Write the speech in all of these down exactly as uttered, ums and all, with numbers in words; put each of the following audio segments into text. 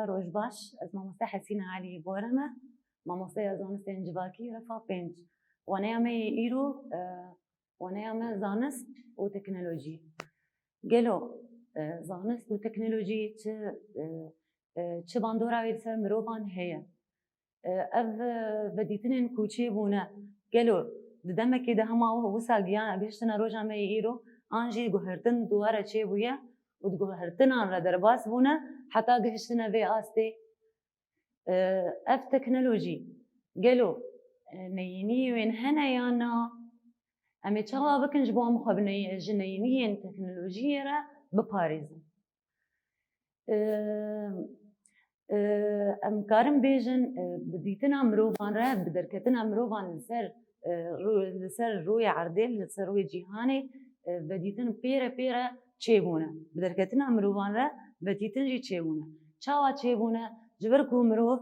Roj baş, ez mamoste Hesîne Elî Bore me, mamosteya zanistên civakî refa pênc. Waneya me yê îro, e, waneya me zanist û teknolojî. Gelo, e, zanist û teknolojî çi, e, e, çi bandora wê li ser mirovan heye? E, ev, e, vedîtinên ku çêbûne, gelo di demekê de hema wisa giya-, gihiştine roja me yê îro, an jî guhertin di we re çêbûye û di guhertinan re derbas bûne heta gihiştine vê astê? E, ev teknolojî gelo, e, neyîniyê wên hene yan na? Em ê çawa bikin ji bo em xwe bi ney-, ji neyîniyên teknolojiyê re biparêzin? E, e, em karin bêjin, e, bi dîtina mirovan re, bi derketina mirovan li ser, e, rû-, li ser rûyê erdê, li ser rûyê cîhanê, e, vedîtin pê re pê re çêbûne. Bi derketina mirovan re vedîtin jî çêbûne. Çawa çêbûne? Ji ber ku mirov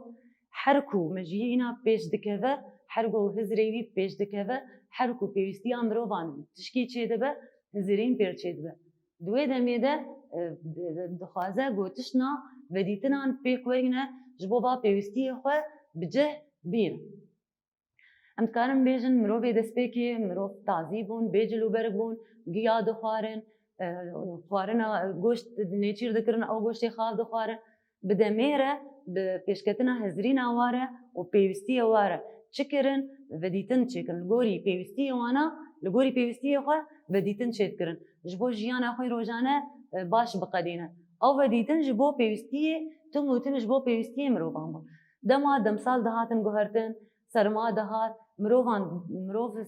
her ku mejiyîna pêş dikeve, her ku hizrê wî pêş dikeve, her ku pêwîstiya mirovan tişkî çêdibe, hizirîn pêr çêdibe. Di wê demê de, e, di-, di-, dixwaze ku tiştna vedîtinan pêk weyne ji bo va pêwîstiyê xwe bi cih bîne. Em dikarin bêjin, mirovê destpêkê, mirov tazî bûn, bê cil û berg bûn, giya dixwarin, e, xwarina, goşt nêçîr dikirin, ew goştê xav dixwarin. Bi demê re, bi pêşketina hizirîna wa re û pêwîstiyê wa re çi kirin? Vedîtin çêkirin. Li gorî pêwîstiyê wana, li gorî pêwîstiyê xwe vedîtin çêdikirin. Ji bo jiyana xwe rojane, e, baş biqedîne. Ew vedîtin ji bo pêwîstiyê, tim û tim ji bo pêwîstiyê mirovan bûn. Dema demsal dihatin guhertin, serma dihat, mirovan, mirov, e,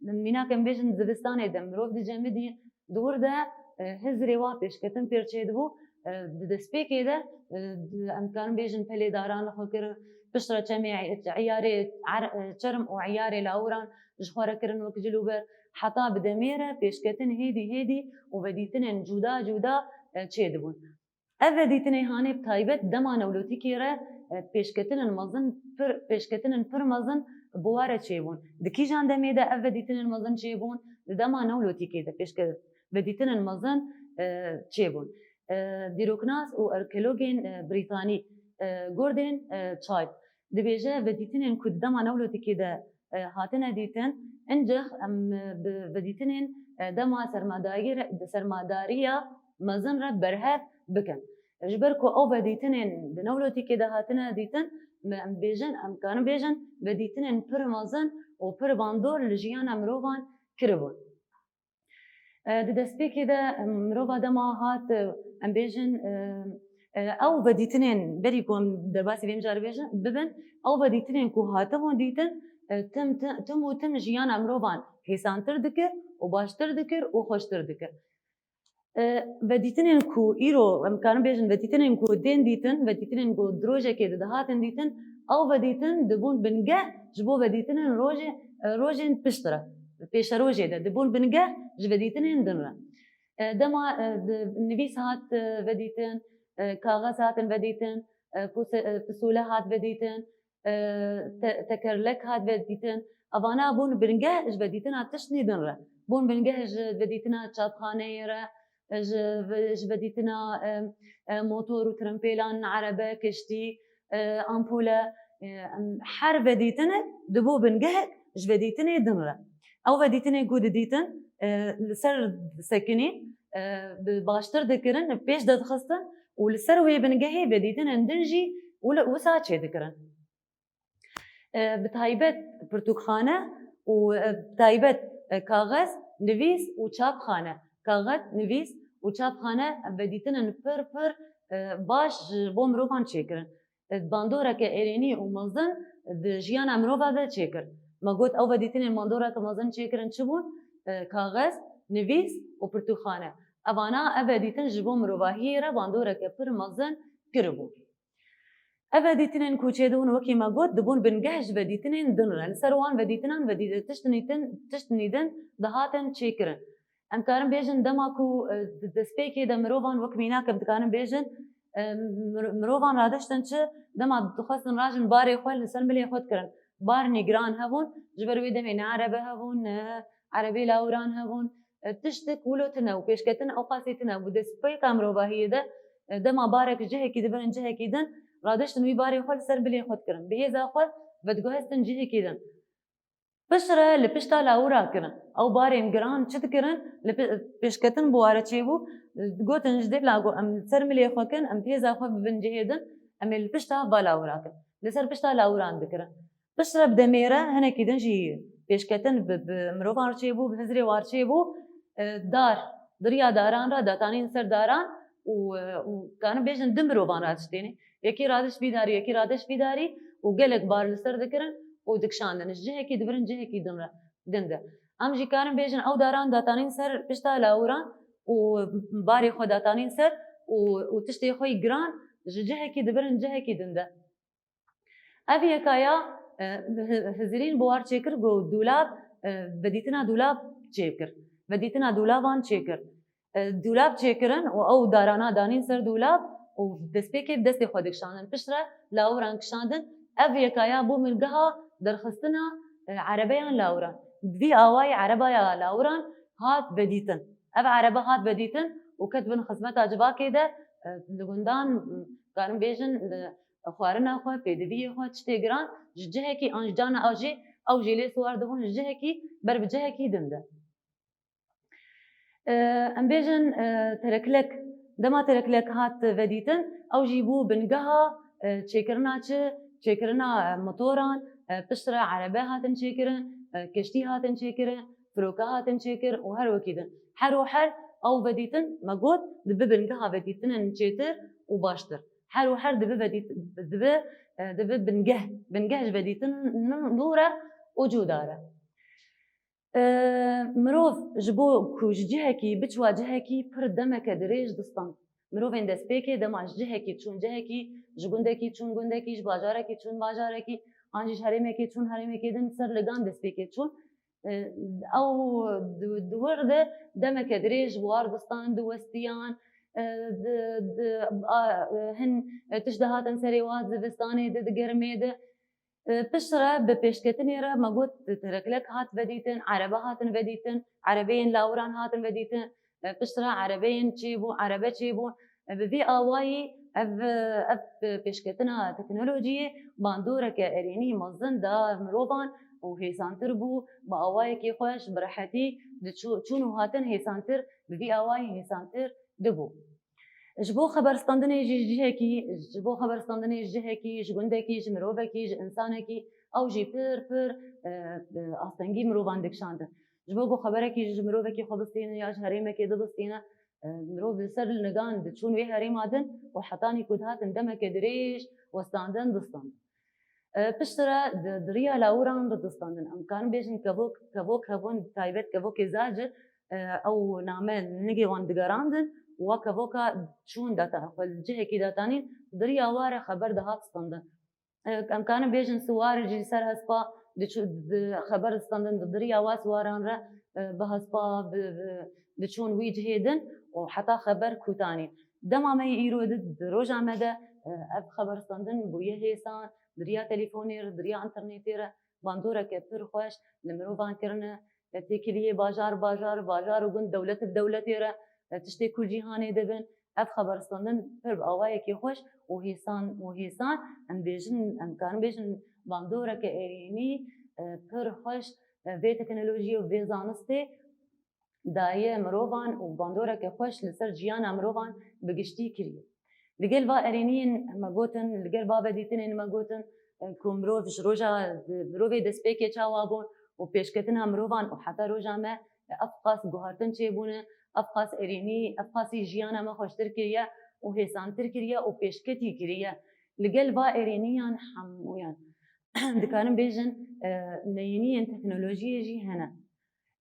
mînak em bêjin zivistanê de, mirov dicemidî, di wir de, e, hizrê wa pêşketin pêr çêdibû. E, di destpêkê de, e, di, em dikarin bêjin pelê daran li xwe kirin, piştre çemê, e, eyarê er-, e, çerm û eyarê lawiran ji xwe re kirin wek cil û ber. Heta bi demê re pêşketin hêdî hêdî û vedîtinên cuda cuda, e, çêdibûn. Ev vedîtinê hanê bi taybet dema newlotîkê re, e, pêşketinên mezin pir, pêşketinên pir mezin bi wa re çêbûn. Di kîjan demê de ev vedîtinên mezin çêbûn? Di dema newlotîkê de pêşke-, vedîtinên mezin, e, çêbûn. E, dîroknas û arkeologên, e, brîtanî, e, Gordon, e, Childe dibêje, vedîtinên ku di dema newlotîkê de, e, hatine dîtin, incix em, e, bi vedîtinên, e, dema sermadayî re, sermadariya mezin re berhev bikin. Ji ber ku ew vedîtinên di newlotîkê de hatine dîtin, me, em bêjin, em karin bêjin, vedîtinên pir mezin û pir bandor li jiyana mirovan kiribûn. E, di destpêkê de, em, mirova dema hat, e, em bêjin, e, e, ew vedîtinên berî ku em derbasî vê mijarê bêjin, bibin, ew vedîtinên ku hatibûn dîtin, e, tim, tim, tim û tim jiyana mirovan hêsantir dikir û baştir dikir û xweştir dikir. E, vedîtinên ku îro, em karin bêjin, vedîtinên ku tên dîtin, vedîtinên ku di rojekê de dihatin dîtin, ew vedîtin dibûn bingeh ji bo vedîtinên rojê, e, rojên pişt re, pêşerojê de dibûn bingeh ji vedîtinên din re. E, dema, e, di, nivîs hat, e, vedîtin, e, kaxez hatin vedîtin, e, puse-, e, pisûle hat vedîtin, e, te-, tekerlek hat vedîtin. Evana bûn bingeh ji vedîtina tiştnî din re. Bûn bingeh ji vedîtina çapxaneyê re, ji ve-, ji vedîtina, e, e, motor û tirimpêlan, erebe, kiştî, e, ampule, e, em, her vedîtinek dibû bingehek ji vedîtinê din re. Ew vedîtinê ku didîtin, e, li ser disekinîn, e, bi baştir dikirin, pêş de dixistin û li ser wê bingehê vedîtinên din jî wile-, wisa çêdikirin. E, bi taybet pirtûkxane û, e, bi taybet, e, kaxez, nivîs û çapxane. Kaxez, nivîs û çapxane em vedîtinên pir pir, e, baş ji bo mirovan çêkirin. E, bandoreke erênî û mezin di jiyana mirova de çêkir. Me got ew vedîtinên bandoreke mezin çêkirin çi bûn? E, kaxez, nivîs û pirtûkxane. Evana ev vedîtin ji bo mirovahiyê re bandoreke pir mezin kiribû. Ev vedîtinên ku çêdibûn, wekî me got, dibûn bingeh ji vedîtinên din re. Li ser wan vedîtinan vedî-, tişt nîtin, tişt nîdin dihatin çêkirin. Em karin bêjin dema ku, e, di destpêkê de mirovan wek mînak em dikarin bêjin, e, mir-, mirovan radiştin çi, dema dixwestin rajin barê xwe li ser milê xwe dikirin. Bar nîgiran hebûn, ji ber wê demê ne erebe hebûn, ne erebê lawiran hebûn. E, tiştik wilo tune û pêşketin ewqasî tune bû. Destpêka mirovahiyê de E, dema barek ji cihekî dibirin cihekî din, radiştin wî barê xwe li ser bilê xwe dikirin. Bi hêza xwe vediguhestin cihekî din. Piştre li pişta lawira kirin. Ew barên giran çi dikirin? Li pê-, pêşketin bi ware çêbû, gotin ji dê lago em li ser milê xwe kin, em bi hêza xwe bibin cihê din, em ê li pişta va lawira kin. Li ser pişta lawiran dikirin. Piştre bi demê re hinekî din jî pêşketin bi, bi mirovan re çêbû, bi hizrê war çêbû, e, dar, diriya daran re datanîn ser daran û, e, û karin bêjin du mirovan radiştêne. Yekî radiş vî darî, yekî radiş vî darî û gelek bar li ser dikirin û dikişandin. Ji cihekî dibirin cihekî din re, din de. Em jî karin bêjin ew daran datanîn ser pişta lawiran û barê xwe datanîn ser û, û tiştê xwe yî giran ji cihekî dibirin cihekî din de. Ev yekaya, e, hi-, hizirîn bi war çêkir ku dûlab, e, vedîtina dûlab çêkir. Vedîtina dûlaban çêkir. E, dûlab çêkirin û ew darana danîn ser dûlab û destpêkê bi destê xwe dikişandin. Piştre lawiran kişandin. Ev yekaya bû bingeha derxistina, e, erebeyan lawiran. Bi vî awayî erebaya lawiran hat vedîtin. Ev erebe hat vedîtin û ket bin xizmeta civakê de, e, li gundan, m, karin bêjin, li xwarina xwe, pêdiviyê xwe, tiştê giran ji cihekî an ji cana a jî ew jî lê siwar dibûn ji cihekî ber bi cihekî din de. E, em bêjin, e, terekilek, dema terekilek hat vedîtin, ew jî bû bingeha, e, çêkirina çi? Çêkirina, e, motoran, e, piştre erebe hatin çêkirin, e, keştî hatin çêkirin, firoke hatin çêkir û her wekî din. Her û her ew vedîtin, me got, dibe bingeha vedîtinên çêtir û baştir. Her û her dibe vedît-, dibe, e, dibe bingeh, bingeh ji vedîtin nû re û cûdar e. E, mirov ji bo ku ji cihekî biçiwa cihekî pir demeke dirêj distand. Mirovên destpêkê dema ji cihekî çûn cihekî, ji gundekî çûn gundekî, ji bajarekî çûn bajarekî, an jî ji herêmekê çûn herêmekê din ser ligan destpêkê çûn. E, ew di, di wir de demeke dirêj ji war distand, diwestiyan, e, di, di, a, e, hin, e, tişt dihatin serê wan zivistanê de, di germê de. E, piştre bi pêşketinê re me got, terekilek hat vedîtin, erebe hatin vedîtin, erebeyên lawiran hatin vedîtin, e, piştre erebeyên çêbû, erebe çêbû. E, bi vî awayî ev, ev pêşketina teknolojiyê bandoreke erênî mezin da mirovan û hêsantir bû, bi awayekî xweş, bi rehetî di çû-, çûn û hatin hêsantir, bi vî awayî hêsantir dibû. Ji bo xeberstandinê jî ji cihekî, ji bo xeberstandinê ji cihekî, ji gundekî, ji mirovekî, ji însanekî, ew jî pir, pir, e, e, astengî mirovan dikişandin. Ji bo ku xeberekî ji mirovekî xwe bistîne ya ji herêmekê dibistîne, e, mirov li ser nigan diçûn wê herêma din û hetanî ku dihatin demeke dirêj westandin, distandin. E, piştre di, di riya lawiran re distandin. Em karin bêjin kevok, kevok hebûn, taybet kevokê zaci, e, ew name nigê wan digerandin, wa kevoka çûn data, xwe li cihekî datanîn, di riya wa re xeber dihat standin. E, em karin bêjin siwar jî li ser hespa diçû-, di xeber distandin, di, di riya wa siwaran re, e, bi hespa, bi, bi, diçûn wî cihê din û heta xeber kûtanî. Dema me yê îro di, di roja me de, e, ev xeber standin bûye hêsan, di riya telefonê re, di riya înternetê re bandoreke pir xweş li mirovan kirine. Têkiliyê bajar, bajar, bajar û gund, dewlet bi dewletê re, e, tiştê ku cîhanê dibin. Ev xeberstandin pir bi awayekî xweş û hêsan û hêsan, em bêjin, em karin bêjin bandoreke erênî, e, pir xweş, e, vê teknolojiyê û vê zanistê daye mirovan û bandoreke xweş li ser jiyana mirovan bi giştî kiriye. Li gel va erêniyên me gotin, li gel va vedîtinên me gotin, e, ku mirov ji roja, mirovê destpêkê çawa bûn û pêşketina mirovan û heta roja me, e, ev qas guhartin çêbûne, ev qas erênî, ev qasî jiyana me xweştir kiriye û hêsantir kiriye û pêşketî kiriye. Li gel va erêniyan hemûyan dikarin bêjin, e, neyêniyên teknolojiyê jî hene.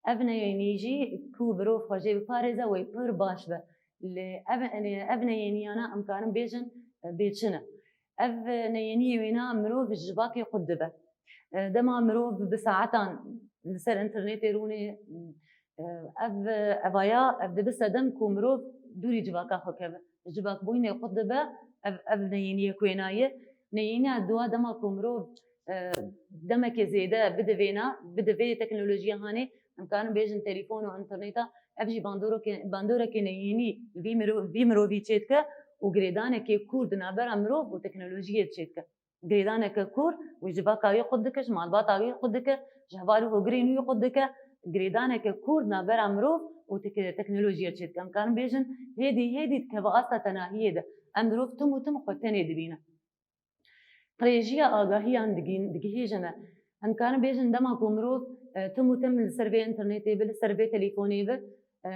Ev neyênî jî ku mirov xwe jê biparêze, wê pir baş be. Lê ev, ev neyêniyana em karin bêjin, e, bêçin e. Ev neyêniyê wêna mirov ji civakê qut dibe. E, dema mirov bi saetan li ser înternetê rûnê, e, ev, evaya, ev dibe sedem ku mirov dûrî civaka xwe keve. Ji civakbûyînê qut dibe, ev, ev neyêniyê ku wêna ye. Neyêniya dua dema ku mirov, e, demekê zêde bide vêna, bide vê teknolojiya hanê, em karin bêjin telefon û înterneta, ev jî bandorokê-, bandoreke neyênî vî miro-, vî mirovî çêdike û girêdanekê kûr di navbera mirov û teknolojiyê çêdike. Girêdaneke kûr wî civaka wî qut dike, ji malbata wî qut dike, ji heval û hogirên wî qut dike. Girêdaneke kûr di navbera mirov û tek-, teknolojiyê çêdike. Em karin bêjin hêdî hêdî dikeve asta tenahiyê de. Em mirov tim û tim xwe tenê dibînin. Qirêjiya agahiyan digîn-, digihêje me. Em karin bêjin dema ku mirov, e, tim û tim li ser vê înternetê be, li ser vê telefonê be, e,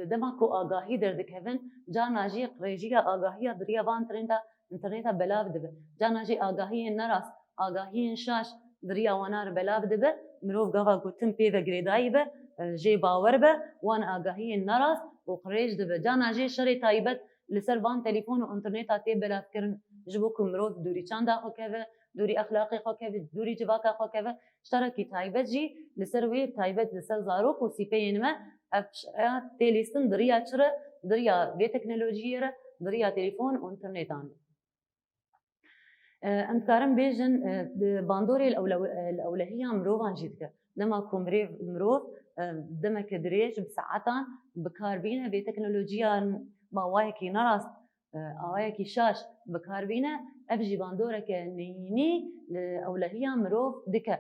dema ku agahî derdikevin, carna jî qirêjiya agahiya di riya van înterneta, înterneta belav dibe. Carna jî agahiyên nerast, agahiyên şaş di riya wana re belav dibe. Mirov gava ku tim pê ve girêdayî be, e, jê bawer be, wan agahiyên nerast û qirêj dibe. Carna jî şerê taybet li ser van telefon û înterneta tê belavkirin, ji bo ku mirov dûrî çanda xwe keve, dûrî exlaqê xwe keve, dûrî civaka xwe keve. Şerekî taybet jî li ser wê, taybet li ser zarok û sîpeyên me, ev şera tê lîstin di riya çi re, di riya vê teknolojiyê re, di riya telefon û înternetan re. E, em dikarin bêjin, e, di bandorê li ewle-, e, li ewlehiya mirovan jî dike. Dema ku mirêv-, mirov, e, demeke dirêj bi saetan bi kar bîne vê teknolojiyan bi awayekî nerast, e, awayekî şaş bi kar bîne, ev jî bandoreke neyînî li ewlehiya mirov dike.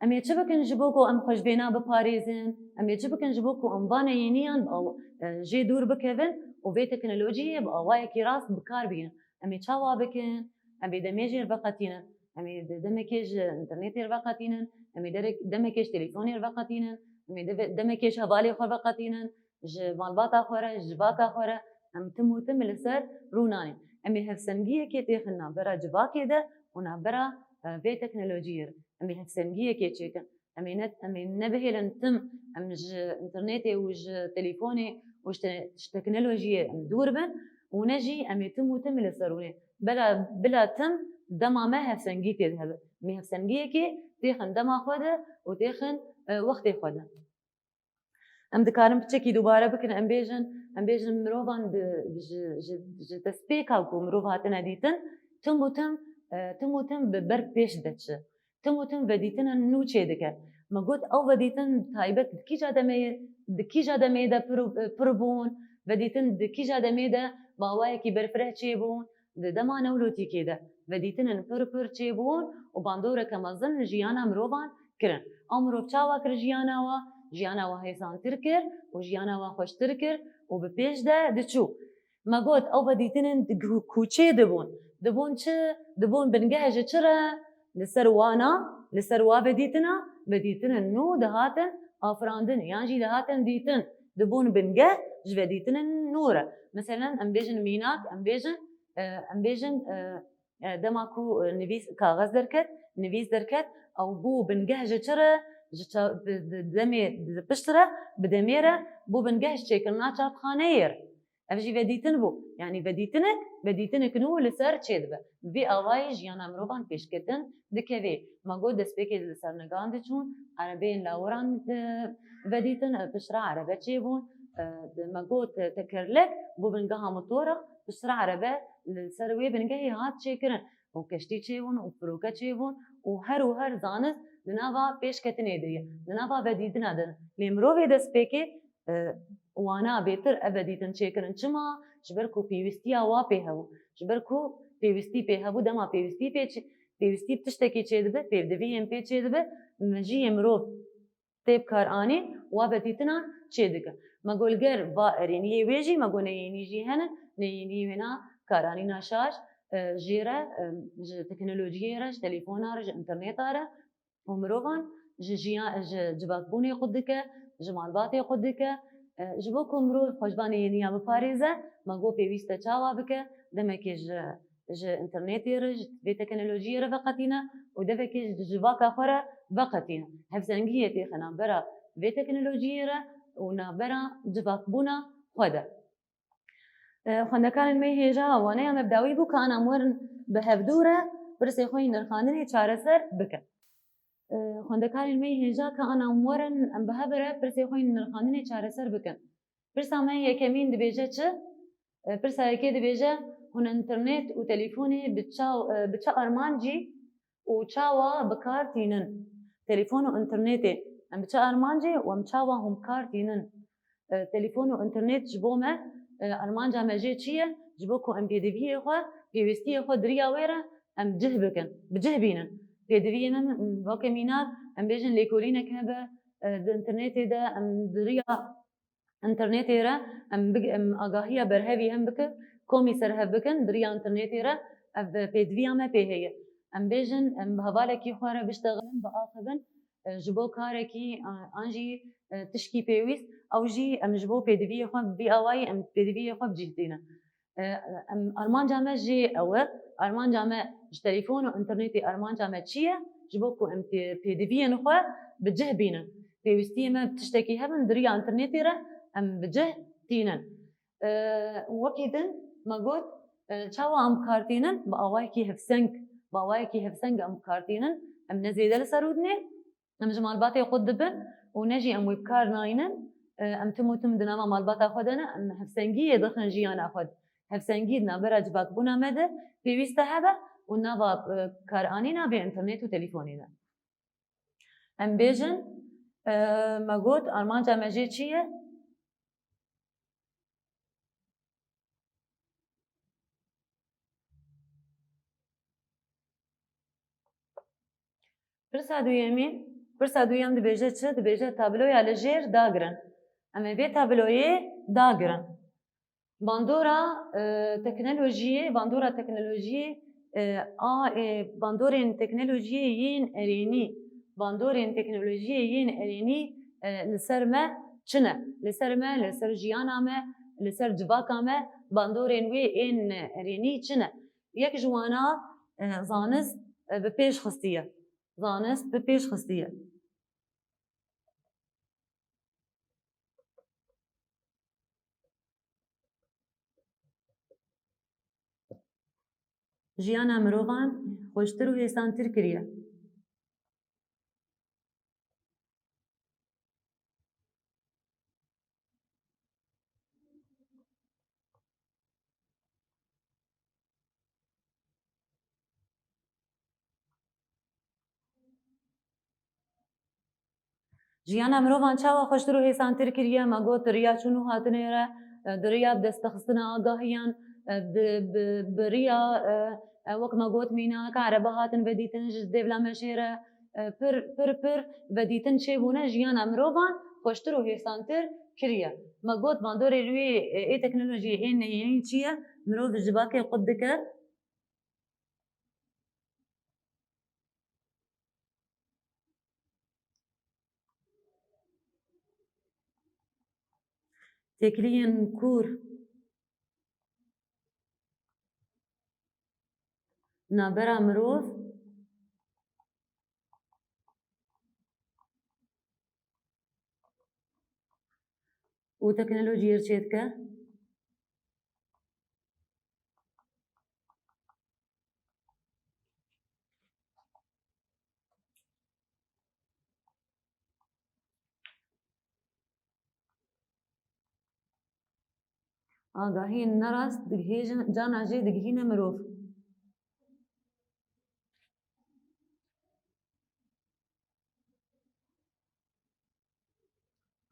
Em ê çi bikin ji bo ku em xwe ji vêna biparêzin? Em ê çi bikin ji bo ku em va neyîniyan bi aw-, e, jê dûr bikevin û vê teknolojiyê bi awayekî rast bi kar bînin? Em ê çawa bikin? Em ê demê jê veqetînin. Em ê de-, demekê ji înternetê veqetînin. Em ê derek-, demekê ji telefonê veqetînin. Em ê deve-, demekê ji hevalê xwe veqetînin. Ji malbata xwe re, ji civaka xwe re. Em tim û tim li ser rûnanê. Em ê hevsengiyekê têxin navbera civakê de û navbera, e, vê teknolojiyê re. Em ê hevsengiyekê çêkin. Em ê ne, em ê nebihêlin tim em ji înternetê û ji telefonê û ji te-, ji teknolojiyê em dûr bin û ne jî em ê tim û tim li ser rûnê. Bela, bila tim dema me hevsengî tê de hebe. Em ê hevsengiyekê têxin dema xwe de û têxin, e, wextê xwe de. Em dikarin piçekî dubare bikin, em bêjin, em bêjin mirovan bi, bi ji, ji, ji destpêka ku mirov hatine dîtin, tim û tim, e, tim û tim bi ber pêş de çi. Tim û tim vedîtinên nû çêdike. Me got, ew vedîtin taybet di kîja demê, di kîja demê de pir, pir bûn, vedîtin di kîja demê de bi awayekî berfireh çêbûn, di dema Newlotîkê de vedîtinên pir pir çêbûn û bandoreke mezin li jiyana mirovan kirin. Ew mirov çawa kir jiyana wa? Jiyana wa hêsantir kir û jiyana wa xweştir kir û bi pêş de diçû. Me got, ew vedîtinên di ku-, ku çêdibûn. Dibûn çi? Dibûn bingeh ji çi re? Li ser wana, li ser wa vedîtina, vedîtinên nû dihatin afirandin yan jî dihatin dîtin. Dibûn bingeh ji vedîtinên nû re. Meselen, em bêjin mînak, em bêjin, e, em bêjin, e, e, dema ku, e, nivîs, kaxez derket, nivîs derket, ew bû bingeh ji çi re? Ji ça-, di, di demê, di pişt re, bi demê re bû bingeh ji çêkirina çapxaneyê re. Ev jî vedîtin bû. Yanî vedîtinek, vedîtinek nû li ser çêdibe. Bi vî awayî jiyana mirovan pêşketin dikevê. Me got destpêkê li ser nigan diçûn, erebeyên lawiran, e, vedîtin, e, piştre erebe çêbûn. E, me got, e, tekerlek bû bingeha motora, piştre erebe li ser wê bingehê hat çêkirin. Û keştî çêbûn û firoke çêbûn û her û her zanist di nava pêşketinê de ye, di nava vedîtina de. Lê mirovê destpêkê, e, wana bêtir ev vedîtin çêkirin. Çima? Ji ber ku pêwîstiya wa pê hebû. Ji ber ku pêwîstî pê hebû, dema pêwîstî pê çi-, pêwîstî bi tiştekî çêdibe, pêdiviyên pê çêdibe, mejiyê mirov tê bi kar anî, wa vedîtinan çêdike. Me got li ger va erêniyê wê jî, me got neyênî jî hene, neyênî wêna karanîna şaş, e, jê re, e, ji teknolojiyê re, ji telefona re, ji înterneta re û mirovan ji jiya-, ji civakbûnê xwe dike, ji malbatê xwe dike. E, ji bo ku mirov xwe ji van neyêniya biparêze, me got pêwîst e çawa bike, demekê ji ji înternetê re, ji vê teknolojiyê re veqetîne û devekê ji civaka xwe re veqetîne. Hevsengiyê têxe navbera vê teknolojiyê re û navbera civakbûna xwe de. E, xwendekarên me yê hêja, waneya me bi dawî bû ka ana em werin bi hevdû re pirsê xwe yê nirxandinê çareser bikin. E, xwendekarên me yê hêja, ka ana em werin em bi hev re pirsê xwe yê nirxandinê çareser bikin. Pirsa me yekemîn dibêje çi? E, pirsa yekê dibêje, hûn înternet û telefonê bi ça-, e, bi çi armancî û çawa bi kar tînin? Telefon û înternetê em bi çi armancî û em çawa hûn bi kar tînin? E, telefon û înternet ji bo me E, armanca me jê çi ye? Ji bo ku em pêdiviyê xwe, pêwîstiyê xwe di riya wê re em cih bikin, bi cih bînin. Pêdiviyê me, weke mînak, em bêjin lêkolînek hebe, e, di înternetê de em di riya înternetê re em big-, em agahiya berhevî hem bikin, komî ser hev bikin, di riya înternetê re ev pêdiviya me pê heye. Em bêjin, em bi hevalekî xwe re biştexilin, biaxivin, e, ji bo karekî, a-, an jî, e, tişkî pêwîst, ew jî em ji bo pêdiviyê xwe bi vî awayî em pêdiviyê xwe bi cih tînin. E, em, armanca me jê ew e, armanca me ji telefon û înternetê armanca me çi ye? Ji bo ku em pê-, pêdiviyên xwe bi cih bînin. Pêwîstiyê me bi tiştekî hebin, di riya înternetê re em bi cih tînin. E, wekî din me got, e, çawa em bi kar tînin? Bi awayekî hevseng, bi awayekî hevseng em bi kar tînin. Em ne zêde li ser rûdinê, em ji malbatê xwe dibin û ne jî em wê bi kar nayînin. E, em tim û tim di nava malbata xwe de ne, em hevsengiyê dixin jiyana xwe de. Hevsengî di navbera civakbûna me de pêwîst e hebe û nava, e, karanîna bê înternet û telefonê de. Em bêjin, e, me got, armanca me jê çi ye? Pirsa duyemîn, pirsa duyem dibêje çi? Dibêje tabloya li jêr dagirin. Em ê vê tabloyê dagirin. Bandora, e, teknolojiyê, bandora teknolojiyê, e, a, e, bandorên teknolojiyê yên erênî, bandorên teknolojiyê yên erênî, e, li ser me çi ne? Li ser me, li ser jiyana me, li ser civaka me, bandorên wê ên erênî çi ne? Yek ji wana, e, zanist, e, bi pêş xistiye. Zanist bi pêş xistiye. Jiyana mirovan xweştir û hêsantir kiriye. Jiyana mirovan çawa xweştir û hêsantir kiriye? Me got, di riya çûn û hatinê re, e, di riya destexistina agahiyan, e, bi, bi, bi riya, e, e, wek me got, mînak, erebe hatin vedîtin ji dêvla meşê re, e, pir, pir, pir vedîtin çêbûne, jiyana mirovan xweştir û hêsantir kiriye. Me got, bandorê li wê, e, ê teknolojiyê ên neyînî çi ye? Mirov ji civakê qut dike. Têkiliyên kûr navbera mirov û teknolojiyê çê dike. Agahiyên nerast digihêjin, cana jê digihîne mirov.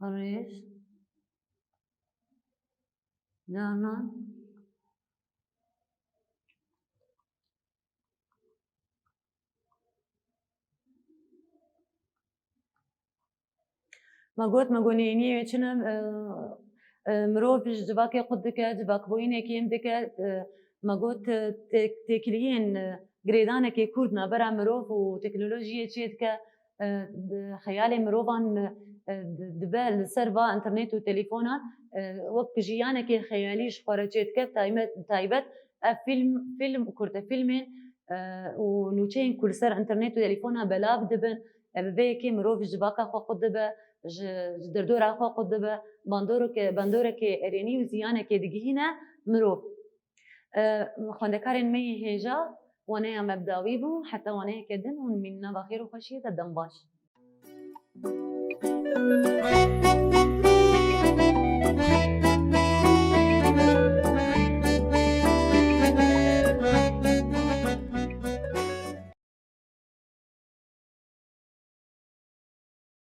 Rêj, canan. Me got, me got neyîniyê wê çi ne, e, e, mirov ji civakê qut dike, civakbûyînê kêm dike, e, me got, e, tê-, têkiliyên, e, girêdanekê kûr di navbera mirov û teknolojiyê çê dike, e, di xeyalê mirovan, e, di-, dibe li ser va înternet û telefonan, e, wek jiyanekê xeyalî ji xwe re çê dike, taybet, taybet ev fîlm, fîlm û kurtefîlmên, e, û nûçeyên ku li ser înternet û telefona belav dibin, e, bi vê yekê mirov ji civaka xwe qut dibe, ji, ji derdora xwe qut dibe, bandoreke, bandoreke erênî û ziyanekê digihîne mirov. E, xwendekarên me yê hêja, waneya me bi dawî bû, heta waneyeke din hûn mîn nava xêr û xweşiyê de, dem baş.